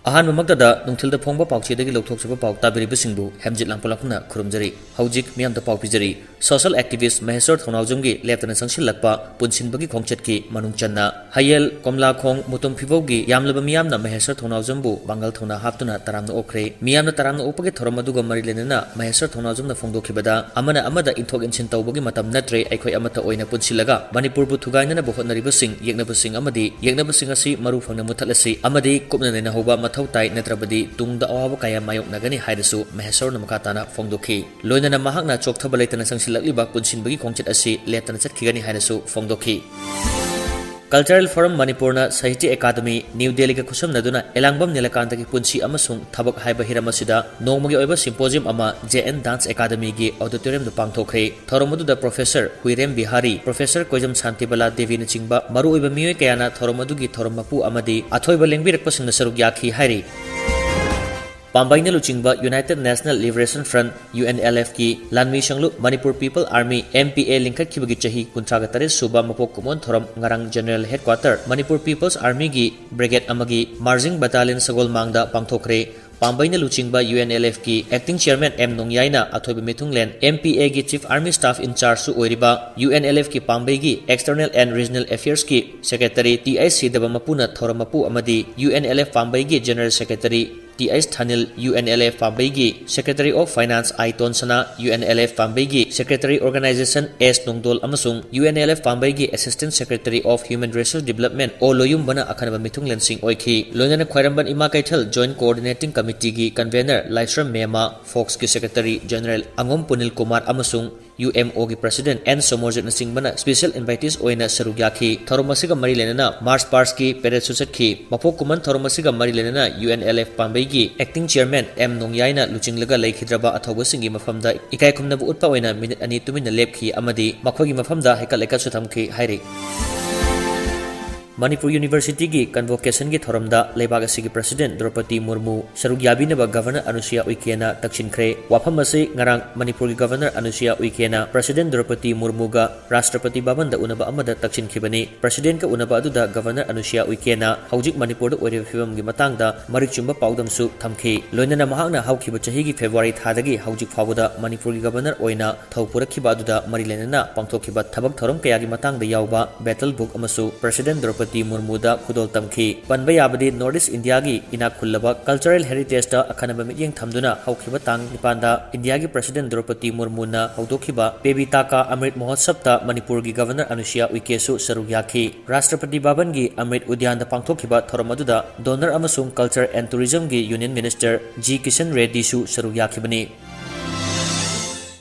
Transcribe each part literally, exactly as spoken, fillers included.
ꯑꯍꯥꯟꯕꯃꯛꯇꯗ ꯅꯨꯡꯊꯤꯜꯗ ꯐꯣꯡꯕ ꯄꯥꯎꯆꯦꯗꯒꯤ ꯂꯧꯊꯣꯛꯆꯕ ꯄꯥꯎ ꯇꯥꯕꯤꯔꯤꯕꯁꯤꯡꯕꯨ ꯍꯦꯝꯖꯤꯠ ꯂꯥꯡꯄꯣꯛꯂꯥꯛꯄꯅ ꯈꯨꯔꯨꯝꯖꯔꯤ꯫ ꯍꯧꯖꯤꯛ ꯃꯤꯌꯥꯝꯗ ꯄꯥꯎ ꯄꯤꯖꯔꯤ꯫ Social activist ꯃꯍꯦꯁ꯭ꯋꯔ ꯊꯧꯅꯥꯎꯖꯝꯒꯤ ꯂꯦꯞꯇꯅ ꯆꯪꯁꯤꯜꯂꯛꯄ ꯄꯨꯟꯁꯤꯟꯕꯒꯤ ꯈꯣꯡꯆꯠꯀꯤ ꯃꯅꯨꯡ ꯆꯟꯅ ꯍꯌꯦꯜ, ꯀꯣꯝꯂꯥꯈꯣꯡ, ꯃꯨꯇꯨꯝ ꯐꯤꯕꯧꯒꯤ ꯌꯥꯝꯂꯕ ꯃꯤꯌꯥꯝꯅ ꯃꯍꯦꯁ꯭ꯋꯔ ꯊꯧꯅꯥꯎꯖꯝꯕꯨ ꯄꯥꯡꯒꯜ ꯊꯧꯅꯥ ꯍꯥꯞꯇꯨꯅ ꯇꯔꯥꯝꯅ ꯑꯣꯛꯈ꯭ꯔꯦ꯫ ꯃꯤꯌꯥꯝꯅ ꯇꯔꯥꯝꯅ ꯑꯣꯛꯄꯒꯤ ꯊꯧꯔꯝ ꯑꯗꯨꯒ ꯃꯔꯤ ꯂꯩꯅꯅ ꯃꯍꯦꯁ꯭ꯋꯔ ꯊꯧꯅꯥꯎꯖꯝꯅ ꯐꯣꯡꯗꯣꯛꯈꯤꯕꯗ, "ꯑꯃꯅ ꯑꯃꯗ ꯏꯟꯊꯣꯛ ꯏꯟꯁꯤꯟ ꯇꯧꯕꯒꯤ ꯃꯇꯝ ꯅꯠꯇ꯭ꯔꯦ, ꯑꯩꯈꯣꯏ ꯑꯃꯠꯇ ꯑꯣꯏꯅ ꯄꯨꯟꯁꯤꯜꯂꯒ ꯃꯅꯤꯄꯨꯔꯕꯨ ꯊꯨꯒꯥꯏꯅꯅꯕ ꯍꯣꯠꯅꯔꯤꯕꯁꯤꯡ, ꯌꯦꯛꯅꯕꯁꯤꯡ ꯑꯃꯗꯤ ꯌꯦꯛꯅꯕꯁꯤꯡ ꯑꯁꯤ ꯃꯔꯨ ꯐꯪꯅ ꯃꯨꯠꯊꯠꯂꯁꯤ ꯑꯃꯗꯤ ꯀꯨꯞꯅ ꯅꯩꯅꯍꯧꯕ ꯃꯊꯧ ꯇꯥꯏ, ꯅꯠꯇ꯭ꯔꯕꯗꯤ ꯇꯨꯡꯗ ꯑꯋꯥꯕ ꯀꯌꯥ ꯃꯥꯌꯣꯛꯅꯒꯅꯤ" ꯍꯥꯏꯅꯁꯨ ꯃꯍꯦꯁ꯭ꯋꯔꯅ ꯃꯈꯥ ꯇꯥꯅ ꯐꯣꯡꯗꯣꯛꯈꯤ꯫ ꯂꯣꯏꯅꯅ ꯃꯍꯥꯛꯅ ꯆꯣꯛꯊꯕ ꯂꯩꯇꯅ ꯆꯪꯁꯤꯜꯂꯛꯂꯤꯕ ꯄꯨꯟꯁꯤꯟꯕꯒꯤ ꯈꯣꯡꯆꯠ ꯑꯁꯤ ꯂꯦꯞꯇꯅ ꯆꯠꯈꯤꯒꯅꯤ ꯍꯥꯏꯅꯁꯨ ꯐꯣꯡꯗꯣꯛꯈꯤ꯫ Cultural Forum ꯃꯅꯤꯄꯨꯔꯅ ꯁꯥꯍꯤꯇ꯭ꯌ ꯑꯦꯀꯥꯗꯃꯤ, ꯅ꯭ꯌꯨ ꯗꯦꯜꯂꯤꯒ ꯈꯨꯠꯁꯝꯅꯗꯨꯅ ꯑꯦꯂꯥꯡꯕꯝ ꯅꯤꯂꯀꯥꯟꯇꯒꯤ ꯄꯨꯟꯁꯤ ꯑꯃꯁꯨꯡ ꯊꯕꯛ ꯍꯥꯏꯕ ꯍꯤꯔꯝ ꯑꯁꯤꯗ ꯅꯣꯡꯃꯒꯤ ꯑꯣꯏꯕ symposium ꯑꯃ J N Dance Academyꯒꯤ auditoriumꯗ ꯄꯥꯡꯊꯣꯛꯈ꯭ꯔꯦ꯫ ꯊꯧꯔꯝ ꯑꯗꯨꯗ Professor ꯍꯨꯏꯔꯦꯝ ꯕꯤꯍꯥꯔꯤ, Professor ꯀꯣꯏꯖꯝ ꯁꯥꯟꯇꯤꯕꯂꯥ ꯗꯦꯕꯤꯅꯆꯤꯡꯕ ꯃꯔꯨꯑꯣꯏꯕ ꯃꯤꯑꯣꯏ ꯀꯌꯥꯅ ꯊꯧꯔꯝ ꯑꯗꯨꯒꯤ ꯊꯧꯔꯝ ꯃꯄꯨ ꯑꯃꯗꯤ ꯑꯊꯣꯏꯕ ꯂꯦꯡꯕꯤꯔꯛꯄꯁꯤꯡꯅ ꯁꯔꯨꯛ ꯌꯥꯈꯤ ꯍꯥꯏꯔꯤ꯫ ꯄꯥꯝꯕꯩꯅ ꯂꯨꯆꯤꯡꯕ United National Liberation Front, UNLFꯀꯤ ꯂꯥꯟꯃꯤ ꯁꯪꯂꯨꯞ Manipur People Army, MPA ꯂꯤꯡꯈꯠꯈꯤꯕꯒꯤ ꯆꯍꯤ ꯀꯨꯟꯊ꯭ꯔꯥꯒ ꯇꯔꯦꯠ ꯁꯨꯕ ꯃꯄꯣꯛ ꯀꯨꯝꯑꯣꯟ ꯊꯧꯔꯝ ꯉꯔꯥꯡ General Headquarter, Manipur People's Armyꯒꯤ Brigade ꯑꯃꯒꯤ Marching Battalion ꯁꯒꯣꯜꯃꯥꯡꯗ ꯄꯥꯡꯊꯣꯛꯈ꯭ꯔꯦ꯫ ꯄꯥꯝꯕꯩꯅ ꯂꯨꯆꯤꯡꯕ UNLFꯀꯤ Acting Chairman M ꯅꯣꯡꯌꯥꯏꯅ ꯑꯊꯣꯏꯕ ꯃꯤꯊꯨꯡꯂꯦꯟ, MPAꯒꯤ Chief Army Staff in Chargeꯁꯨ ꯑꯣꯏꯔꯤꯕ UNLFꯀꯤ ꯄꯥꯝꯕꯩꯒꯤ External and Regional Affairsꯀꯤ Secretary T I ꯁꯤꯗꯕ ꯃꯄꯨꯅ ꯊꯧꯔꯝ ꯃꯄꯨ ꯑꯃꯗꯤ UNLF ꯄꯥꯝꯕꯩꯒꯤ General Secretary T H ꯊꯥꯅꯤꯜ, UNLF ꯄꯥꯝꯕꯩꯒꯤ Secretary of Finance I ꯇꯣꯟꯁꯅꯥ, UNLF ꯄꯥꯝꯕꯩꯒꯤ Secretary Organisation S ꯅꯣꯡꯗꯣꯜ ꯑꯃꯁꯨꯡ UNLF ꯄꯥꯝꯕꯩꯒꯤ Assistant Secretary of Human Resource Development O ꯂꯣꯌꯨꯝꯕꯅ ꯑꯈꯟꯅꯕ ꯃꯤꯊꯨꯡꯂꯦꯟꯁꯤꯡ ꯑꯣꯏꯈꯤ꯫ ꯂꯣꯏꯅꯅ ꯈ꯭ꯋꯥꯏꯔꯝꯕꯟ ꯏꯃꯥ ꯀꯩꯊꯦꯜ Joint Coordinating Committeeꯒꯤ Convener ꯂꯥꯏꯁ꯭ꯔꯝ ꯃꯦꯃꯥ, Forceꯀꯤ Secretary General ꯑꯉꯣꯝ ꯄꯨꯅꯤꯜ ꯀꯨꯃꯥꯔ ꯑꯃꯁꯨꯡ UMOꯒꯤ President N ꯁꯣꯃꯣꯔꯖꯤꯠꯅꯆꯤꯡꯕꯅ special invitees ꯑꯣꯏꯅ ꯁꯔꯨꯛ ꯌꯥꯈꯤ꯫ ꯊꯧꯔꯝ ꯑꯁꯤꯒ ꯃꯔꯤ ꯂꯩꯅꯅ March Pastꯀꯤ Paradeꯁꯨ ꯆꯠꯈꯤ꯫ ꯃꯄꯣꯛ ꯀꯨꯝꯑꯣꯟ ꯊꯧꯔꯝ ꯑꯁꯤꯒ ꯃꯔꯤ ꯂꯩꯅꯅ UNLF ꯄꯥꯝꯕꯩꯒꯤ Acting Chairman M ꯅꯣꯡꯌꯥꯏꯅ ꯂꯨꯆꯤꯡꯂꯒ ꯂꯩꯈꯤꯗ꯭ꯔꯕ ꯑꯊꯧꯕꯁꯤꯡꯒꯤ ꯃꯐꯝꯗ ꯏꯀꯥꯏ ꯈꯨꯝꯅꯕ ꯎꯠꯄ ꯑꯣꯏꯅ minute ꯑꯅꯤ ꯇꯨꯃꯤꯟꯅ ꯂꯦꯞꯈꯤ ꯑꯃꯗꯤ ꯃꯈꯣꯏꯒꯤ ꯃꯐꯝꯗ ꯍꯩꯀꯠ ꯂꯩꯀꯠꯁꯨ ꯊꯝꯈꯤ ꯍꯥꯏꯔꯤ꯫ ꯃꯅꯤꯄꯨꯔ ꯌꯨꯅꯤꯚꯔꯁꯤꯇꯤꯒꯤ ꯀꯟꯚꯣꯀꯦꯁꯟꯒꯤ ꯊꯧꯔꯝꯗ ꯂꯩꯕꯥꯛ ꯑꯁꯤꯒꯤ ꯄ꯭ꯔꯁꯤꯗꯦꯟꯠ ꯗ꯭ꯔꯧꯄꯗꯤ ꯃꯨꯔꯃꯨ ꯁꯔꯨꯛ ꯌꯥꯕꯤꯅꯕ ꯒꯚꯔꯅꯔ ꯑꯅꯨꯁꯨꯌꯥ ꯎꯏꯀꯦꯅ ꯇꯛꯁꯤꯟꯈ꯭ꯔꯦ꯫ ꯋꯥꯐꯝ ꯑꯁꯤ ꯉꯔꯥꯡ ꯃꯅꯤꯄꯨꯔꯒꯤ ꯒꯚꯔꯅꯔ ꯑꯅꯨꯁꯨꯌꯥ ꯎꯏꯀꯦꯅ ꯄ꯭ꯔꯁꯤꯗꯦꯟꯠ ꯗ꯭ꯔꯧꯄꯗꯤ ꯃꯨꯔꯃꯨꯒ ꯔꯥꯁꯇ꯭ꯔꯄꯇꯤ ꯚꯕꯟꯗ ꯎꯅꯕ ꯑꯃꯗ ꯇꯛꯁꯤꯟꯈꯤꯕꯅꯤ꯫ ꯄ꯭ꯔꯁꯤꯗꯦꯟꯠꯀ ꯎꯅꯕ ꯑꯗꯨꯗ ꯒꯚꯔꯅꯔ ꯑꯅꯨꯁꯨꯌꯥ ꯎꯏꯀꯦꯅ ꯍꯧꯖꯤꯛ ꯃꯅꯤꯄꯨꯔꯗ ꯑꯣꯏꯔꯤꯕ ꯐꯤꯕꯝꯒꯤ ꯃꯇꯥꯡꯗ ꯃꯔꯤꯛ ꯆꯨꯝꯕ ꯄꯥꯎꯗꯝꯁꯨ ꯊꯝꯈꯤ꯫ ꯂꯣꯏꯅꯅ ꯃꯍꯥꯛꯅ ꯍꯧꯈꯤꯕ ꯆꯍꯤꯒꯤ ꯐꯦꯕ꯭ꯔꯨꯋꯥꯔꯤ ꯊꯥꯗꯒꯤ ꯍꯧꯖꯤꯛ ꯐꯥꯎꯕꯗ ꯃꯅꯤꯄꯨꯔꯒꯤ ꯒꯚꯔꯅꯔ ꯑꯣꯏꯅ ꯊꯧ ꯄꯨꯔꯛꯈꯤꯕ ꯑꯗꯨꯗ ꯃꯔꯤ ꯂꯩꯅꯅ ꯄꯥꯡꯊꯣꯛꯈꯤꯕ ꯊꯕꯛ ꯊꯧꯔꯝ ꯀꯌꯥꯒꯤ ꯃꯇꯥꯡꯗ ꯌꯥꯎꯕ battle book ꯑꯃꯁꯨ ꯄ꯭ꯔꯁꯤꯗꯦꯟꯠ ꯗ꯭ꯔꯧꯄꯗꯤ ꯃꯨꯔꯃꯨꯗ ꯈꯨꯗꯣꯜ ꯇꯝꯈꯤ꯫ ꯄꯟꯕ ꯌꯥꯕꯗꯤ North East Indiaꯒꯤ ꯏꯅꯥꯛ ꯈꯨꯜꯂꯕ cultural heritageꯇ ꯑꯈꯟꯅꯕ ꯃꯤꯠꯌꯦꯡ ꯊꯝꯗꯨꯅ ꯍꯧꯈꯤꯕ ꯇꯥꯡ ꯅꯤꯄꯥꯟꯗ ꯏꯟꯗꯤꯌꯥꯒꯤ ꯄ꯭ꯔꯁꯤꯗꯦꯟꯠ ꯗ꯭ꯔꯧꯄꯗꯤ ꯃꯨꯔꯃꯨꯅ ꯍꯧꯗꯣꯛꯈꯤꯕ Pebitaka Amrit Mahotsavꯇ ꯃꯅꯤꯄꯨꯔꯒꯤ ꯒꯚꯔꯅꯔ ꯑꯅꯨꯁꯨꯌꯥ ꯎꯏꯀꯦꯁꯨ ꯁꯔꯨꯛ ꯌꯥꯈꯤ꯫ ꯔꯥꯁꯇ꯭ꯔꯄꯇꯤ ꯚꯕꯟꯒꯤ ꯑꯃ꯭ꯔꯤꯠ ꯎꯗ꯭ꯌꯥꯟꯗ ꯄꯥꯡꯊꯣꯛꯈꯤꯕ ꯊꯧꯔꯝ ꯑꯗꯨꯗ ꯗꯣꯅꯔ ꯑꯃꯁꯨꯡ ꯀꯜꯆꯔ ꯑꯦꯟ ꯇꯨꯔꯤꯖꯝꯒꯤ ꯌꯨꯅꯤꯌꯟ ꯃꯤꯅꯤꯁꯇꯔ ꯖꯤ ꯀꯤꯁꯟ ꯔꯦꯗ꯭ꯗꯤꯁꯨ ꯁꯔꯨꯛ ꯌꯥꯈꯤꯕꯅꯤ꯫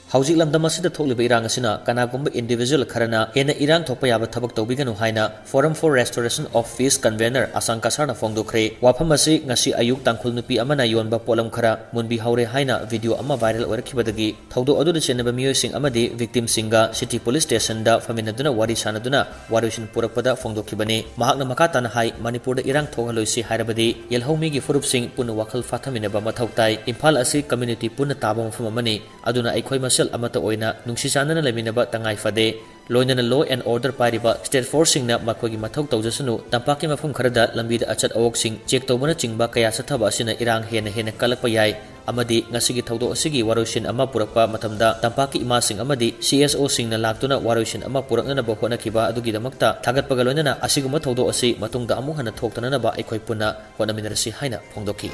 ꯍꯧꯖꯤꯛ ꯂꯝꯗꯝ ꯑꯁꯤꯗ ꯊꯣꯛꯂꯤꯕ ꯏꯔꯥꯡ ꯑꯁꯤꯅ ꯀꯅꯥꯒꯨꯝꯕ individual ꯈꯔꯅ ꯍꯦꯟꯅ ꯏꯔꯥꯡ ꯊꯣꯛꯄ ꯌꯥꯕ ꯊꯕꯛ ꯇꯧꯕꯤꯒꯅꯨ ꯍꯥꯏꯅ Forum for Restoration of Peace convenor ꯑꯁꯥꯡ ꯀꯁꯥꯔꯅ ꯐꯣꯡꯗꯣꯛꯈ꯭ꯔꯦ꯫ ꯋꯥꯐꯝ ꯑꯁꯤ ꯉꯁꯤ ꯑꯌꯨꯛ ꯇꯥꯡꯈꯨꯜ ꯅꯨꯄꯤ ꯑꯃꯅ ꯌꯣꯟꯕ ꯄꯣꯠꯂꯝ ꯈꯔ ꯃꯨꯟꯕꯤ ꯍꯧꯔꯦ ꯍꯥꯏꯅ video ꯑꯃ viral ꯑꯣꯏꯔꯛꯈꯤꯕꯗꯒꯤ ꯊꯧꯗꯣꯛ ꯑꯗꯨꯗ ꯆꯦꯟꯅꯕ ꯃꯤꯑꯣꯏꯁꯤꯡ ꯑꯃꯗꯤ victimꯁꯤꯡꯒ city police stationꯗ ꯐꯝꯃꯤꯟꯅꯗꯨꯅ ꯋꯥꯔꯤ ꯁꯥꯟꯅꯗꯨꯅ ꯋꯥꯔꯣꯏꯁꯤꯟ ꯄꯨꯔꯛꯄꯗ ꯐꯣꯡꯗꯣꯛꯈꯤꯕꯅꯤ꯫ ꯃꯍꯥꯛꯅ ꯃꯈꯥ ꯇꯥꯅ ꯍꯥꯏ, ꯃꯅꯤꯄꯨꯔꯗ ꯏꯔꯥꯡ ꯊꯣꯛꯍꯜꯂꯣꯏꯁꯤ ꯍꯥꯏꯔꯕꯗꯤ ꯌꯦꯜꯍꯧꯃꯤꯒꯤ ꯐꯨꯔꯨꯞꯁꯤꯡ ꯄꯨꯟꯅ ꯋꯥꯈꯜ ꯐꯥꯊꯃꯤꯟꯅꯕ ꯃꯊꯧ ꯇꯥꯏ꯫ ꯏꯝꯐꯥꯜ ꯑꯁꯤ community ꯄꯨꯟꯅ ꯇꯥꯕ ꯃꯐꯝ ꯑꯃꯅꯤ꯫ ꯑꯗꯨꯅ ꯑꯩꯈꯣꯏ ꯃꯁꯦꯜ ꯑꯃꯠꯇ ꯑꯣꯏꯅ ꯅꯨꯡꯁꯤ ꯆꯥꯟꯅꯅ ꯂꯩꯃꯤꯟꯅꯕ ꯇꯉꯥꯏ ꯐꯗꯦ꯫ ꯂꯣꯏꯅꯅ law and order ꯄꯥꯏꯔꯤꯕ state forceꯁꯤꯡꯅ ꯃꯈꯣꯏꯒꯤ ꯃꯊꯧ ꯇꯧꯖꯁꯅꯨ꯫ ꯇꯝꯄꯥꯛꯀꯤ ꯃꯐꯝ ꯈꯔꯗ ꯂꯝꯕꯤꯗ ꯑꯆꯠ ꯑꯋꯣꯛꯁꯤꯡ check ꯇꯧꯕꯅꯆꯤꯡꯕ ꯀꯌꯥ ꯆꯠꯊꯕ ꯑꯁꯤꯅ ꯏꯔꯥꯡ ꯍꯦꯟꯅ ꯍꯦꯟꯅ ꯀꯜꯂꯛꯄ ꯌꯥꯏ ꯑꯃꯗꯤ ꯉꯁꯤꯒꯤ ꯊꯧꯗꯣꯛ ꯑꯁꯤꯒꯤ ꯋꯥꯔꯣꯏꯁꯤꯟ ꯑꯃ ꯄꯨꯔꯛꯄ ꯃꯇꯝꯗ ꯇꯝꯄꯥꯛꯀꯤ ꯏꯃꯥꯁꯤꯡ ꯑꯃꯗꯤ C S Oꯁꯤꯡꯅ ꯂꯥꯛꯇꯨꯅ ꯋꯥꯔꯣꯏꯁꯤꯟ ꯑꯃ ꯄꯨꯔꯛꯅꯅꯕ ꯍꯣꯠꯅꯈꯤꯕ ꯑꯗꯨꯒꯤꯗꯃꯛꯇ ꯊꯥꯒꯠꯄꯒ ꯂꯣꯏꯅꯅ ꯑꯁꯤꯒꯨꯝꯕ ꯊꯧꯗꯣꯛ ꯑꯁꯤ ꯃꯇꯨꯡꯗ ꯑꯃꯨꯛ ꯍꯟꯅ ꯊꯣꯛꯇꯅꯅꯕ ꯑꯩꯈꯣꯏ ꯄꯨꯟꯅ ꯍꯣꯠꯅꯃꯤꯟꯅꯔꯁꯤ ꯍꯥꯏꯅ ꯐꯣꯡꯗꯣꯛꯈꯤ꯫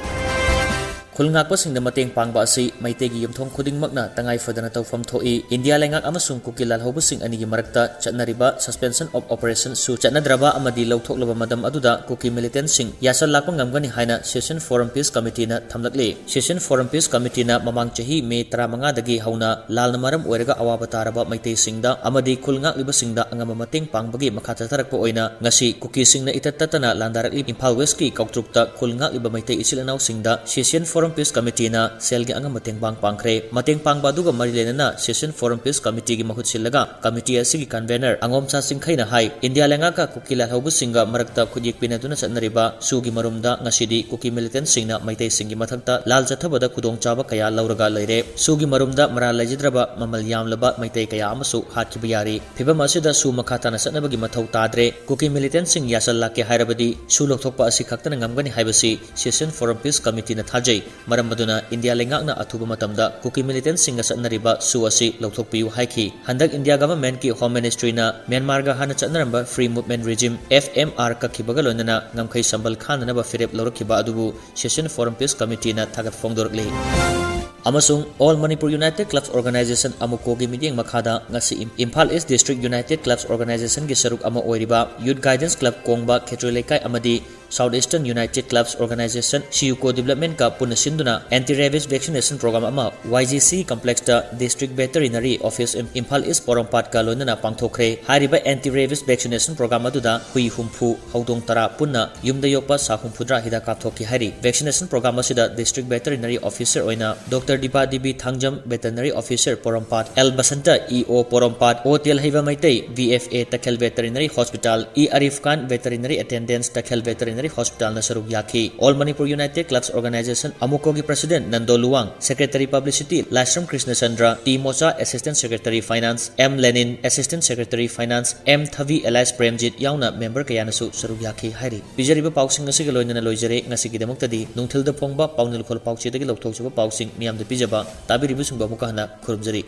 ꯈꯨꯜ ꯉꯥꯛꯄꯁꯤꯡꯗ ꯃꯇꯦꯡ ꯄꯥꯡꯕ ꯑꯁꯤ ꯃꯩꯇꯩꯒꯤ ꯌꯨꯝꯊꯣꯡ ꯈꯨꯗꯤꯡꯃꯛꯅ ꯇꯉꯥꯏ ꯐꯗꯅ ꯇꯧꯐꯝ ꯊꯣꯛꯏ꯫ ꯏꯟꯗꯤꯌꯥ ꯂꯩꯉꯥꯛ ꯑꯃꯁꯨꯡ ꯀꯨꯀꯤ ꯂꯥꯜꯍꯧꯕꯁꯤꯡ ꯑꯅꯤꯒꯤ ꯃꯔꯛꯇ ꯆꯠꯅꯔꯤꯕ suspension of operationꯁꯨ ꯆꯠꯅꯗ꯭ꯔꯕ ꯑꯃꯗꯤ ꯂꯧꯊꯣꯛꯂꯕ ꯃꯇꯝ ꯑꯗꯨꯗ ꯀꯨꯀꯤ militantꯁꯤꯡ ꯌꯥꯁꯜ ꯂꯥꯛꯄ ꯉꯝꯒꯅꯤ ꯍꯥꯏꯅ Session Forum Peace Committeeꯅ ꯊꯝꯂꯛꯂꯤ꯫ Session Forum Peace Committeeꯅ ꯃꯃꯥꯡ ꯆꯍꯤ ꯃꯦ ꯇꯔꯥꯃꯉꯥꯗꯒꯤ ꯍꯧꯅ ꯂꯥꯜꯅ ꯃꯔꯝ ꯑꯣꯏꯔꯒ ꯑꯋꯥꯕ ꯇꯥꯔꯕ ꯃꯩꯇꯩꯁꯤꯡꯗ ꯑꯃꯗꯤ ꯈꯨꯜ ꯉꯥꯛꯂꯤꯕꯁꯤꯡꯗ ꯑꯉꯝꯕ ꯃꯇꯦꯡ ꯄꯥꯡꯕꯒꯤ ꯃꯈꯥ ꯆꯠꯊꯔꯛꯄ ꯑꯣꯏꯅ ꯉꯁꯤ ꯀꯨꯀꯤꯁꯤꯡꯅ ꯏꯇꯠ ꯇꯠꯇꯅ ꯂꯥꯟꯗꯥꯔꯛꯂꯤ꯫ ꯏꯝꯐꯥꯜ Westꯀꯤ ꯀꯥꯎꯇ꯭ꯔꯨꯛꯇ ꯈꯨꯜ ꯉꯥꯛꯂꯤꯕ ꯃꯩꯇꯩ ꯏꯆꯤꯜ ꯏꯅꯥꯎꯁꯤꯡꯗ Session Forum Forum Peace Committeeꯅ ꯁꯦꯜꯒꯤ ꯑꯉꯝꯕ ꯇꯦꯡꯕꯥꯡ ꯄꯥꯡꯈ꯭ꯔꯦ꯫ ꯃꯇꯦꯡ ꯄꯥꯡꯕ ꯑꯗꯨꯒ ꯃꯔꯤ ꯂꯩꯅꯅ Session Forum Peace Committeeꯒꯤ ꯃꯍꯨꯠ ꯁꯤꯜꯂꯒ committee ꯑꯁꯤꯒꯤ convener ꯑꯉꯣꯝꯆꯥ ꯆꯤꯡꯈꯩꯅ ꯍꯥꯏ, ꯏꯟꯗꯤꯌꯥ ꯂꯩꯉꯥꯛꯀ ꯀꯨꯀꯤ ꯂꯥꯜꯍꯧꯕꯁꯤꯡꯒ ꯃꯔꯛꯇ ꯈꯨꯠꯌꯦꯛ ꯄꯤꯅꯗꯨꯅ ꯆꯠꯅꯔꯤꯕ ꯁꯨꯒꯤ ꯃꯔꯨꯝꯗ ꯉꯁꯤꯗꯤ ꯀꯨꯀꯤ militantꯁꯤꯡꯅ ꯃꯩꯇꯩꯁꯤꯡꯒꯤ ꯃꯊꯛꯇ ꯂꯥꯜ ꯆꯠꯊꯕꯗ ꯈꯨꯗꯣꯡꯆꯥꯕ ꯀꯌꯥ ꯂꯧꯔꯒ ꯂꯩꯔꯦ꯫ ꯁꯨꯒꯤ ꯃꯔꯨꯝꯗ ꯃꯔꯥꯜ ꯂꯩꯖꯗ꯭ꯔꯕ ꯃꯃꯜ ꯌꯥꯝꯂꯕ ꯃꯩꯇꯩ ꯀꯌꯥ ꯑꯃꯁꯨ ꯍꯥꯠꯈꯤꯕ ꯌꯥꯔꯤ꯫ ꯐꯤꯚꯝ ꯑꯁꯤꯗ ꯁꯨ ꯃꯈꯥ ꯇꯥꯅ ꯆꯠꯅꯕꯒꯤ ꯃꯊꯧ ꯇꯥꯗ꯭ꯔꯦ꯫ ꯀꯨꯀꯤ militantꯁꯤꯡ ꯌꯥꯁꯜ ꯂꯥꯛꯀꯦ ꯍꯥꯏꯔꯕꯗꯤ ꯁꯨ ꯂꯧꯊꯣꯛꯄ ꯑꯁꯤ ꯈꯛꯇꯅ ꯉꯝꯒꯅꯤ ꯍꯥꯏꯕꯁꯤ Session Forum Peace Committeeꯅ ꯊꯥꯖꯩ꯫ ꯃꯔꯝ ꯑꯗꯨꯅ ꯏꯟꯗꯤꯌꯥ ꯂꯩꯉꯥꯛꯅ ꯑꯊꯨꯕ ꯃꯇꯝꯗ ꯀꯨꯀꯤ militantꯁꯤꯡꯒ ꯆꯠꯅꯔꯤꯕ ꯁꯨ ꯑꯁꯤ ꯂꯧꯊꯣꯛꯄꯤꯌꯨ ꯍꯥꯏꯈꯤ꯫ ꯍꯟꯗꯛ ꯏꯟꯗꯤꯌꯥ governmentꯀꯤ Home Ministryꯅ ꯃ꯭ꯌꯥꯟꯃꯥꯔꯒ ꯍꯥꯟꯅ ꯆꯠꯅꯔꯝꯕ Free Movement Regime, F M R, ꯀꯛꯈꯤꯕꯒ ꯂꯣꯏꯅꯅ ꯉꯝꯈꯩ ꯁꯝꯕꯜ ꯈꯥꯅꯅꯕ ꯐꯤꯔꯦꯞ ꯂꯧꯔꯛꯈꯤꯕ ꯑꯗꯨꯕꯨ Session Forum Peace Committeeꯅ ꯊꯥꯒꯠ ꯐꯣꯡꯗꯣꯔꯛꯂꯤ꯫ ꯑꯃꯁꯨꯡ All Manipur United Clubs Organisation, AMUCOꯒꯤ ꯃꯤꯠꯌꯦꯡ ꯃꯈꯥꯗ ꯉꯁꯤ ꯏꯝ-, Imphal East District United Clubs Organizationꯒꯤ ꯁꯔꯨꯛ ꯑꯃ ꯑꯣꯏꯔꯤꯕ Youth Guidance Club ꯀꯣꯡꯕ ꯈꯦꯇ꯭ꯔꯤ ꯂꯩꯀꯥꯏ ꯑꯃꯗꯤ South Eastern United Clubs Organisation, SEUCO Developmentꯀ ꯄꯨꯟꯅ ꯁꯤꯟꯗꯨꯅ anti rabies vaccination program ꯑꯃ Y G C complexꯇ District Veterinary Office ꯏꯝ-, ꯏꯝꯐꯥꯜ East ꯄꯣꯔꯣꯝꯄꯥꯠꯀ ꯂꯣꯏꯅꯅ ꯄꯥꯡꯊꯣꯛꯈ꯭ꯔꯦ꯫ ꯍꯥꯏꯔꯤꯕ anti rabies vaccination program ꯑꯗꯨꯗ ꯍꯨꯏ ꯍꯨꯝꯐꯨ, ꯍꯧꯗꯣꯡ ꯇꯔꯥ ꯄꯨꯟꯅ ꯌꯨꯝꯗ ꯌꯣꯛꯄ ꯁꯥ ꯍꯨꯝꯐꯨꯇꯔꯥ ꯍꯤꯗꯥꯛ ꯀꯥꯞꯊꯣꯛꯈꯤ ꯍꯥꯏꯔꯤ꯫ Vaccination program ꯑꯁꯤꯗ District Veterinary Officer ꯑꯣꯏꯅ Doctor Deepa Devi Thangjam, Veterinary Officer ꯄꯣꯔꯣꯝꯄꯥꯠ, ꯑꯦꯜ ꯕꯁꯟꯇ, E O ꯄꯣꯔꯣꯝꯄꯥꯠ, ꯑꯣ ꯇꯦꯜꯍꯩꯕ Meitei, V F A ꯇꯈꯦꯜ Veterinary Hospital, E Arif Khan, Veterinary Attendants ꯇꯈꯦꯜ Veterinary Hospitalꯅ ꯁꯔꯨꯛ ꯌꯥꯈꯤ꯫ All Manipur United Clubs Organisation, AMUCOꯒꯤ President Nando Luwang, Secretary Publicity Laishram Krishnachandra, T Mocha Assistant Secretary Finance, M Lenin Assistant Secretary Finance, M Thabi alias Premjit ꯌꯥꯎꯅ member ꯀꯌꯥꯅꯁꯨ ꯁꯔꯨꯛ ꯌꯥꯈꯤ ꯍꯥꯏꯔꯤ꯫ ꯄꯤꯖꯔꯤꯕ ꯄꯥꯎꯁꯤꯡ ꯑꯁꯤꯒ ꯂꯣꯏꯅꯅ ꯂꯣꯏꯖꯔꯦ ꯉꯁꯤꯒꯤꯗꯃꯛꯇꯗꯤ꯫ ꯅꯨꯡꯊꯤꯜꯗ ꯐꯣꯡꯕ ꯄꯥꯎꯅꯤꯜꯈꯣꯜ ꯄꯥꯎꯆꯦꯗꯒꯤ ꯂꯧꯊꯣꯛꯆꯕ ꯄꯥꯎꯁꯤꯡ ꯃꯤꯌꯥꯝꯗ ꯄꯤꯖꯕ ꯇꯥꯕꯤꯔꯤꯕꯁꯤꯡꯕꯨ ꯑꯃꯨꯛꯀ ꯍꯟꯅ ꯈꯨꯔꯨꯝꯖꯔꯤ꯫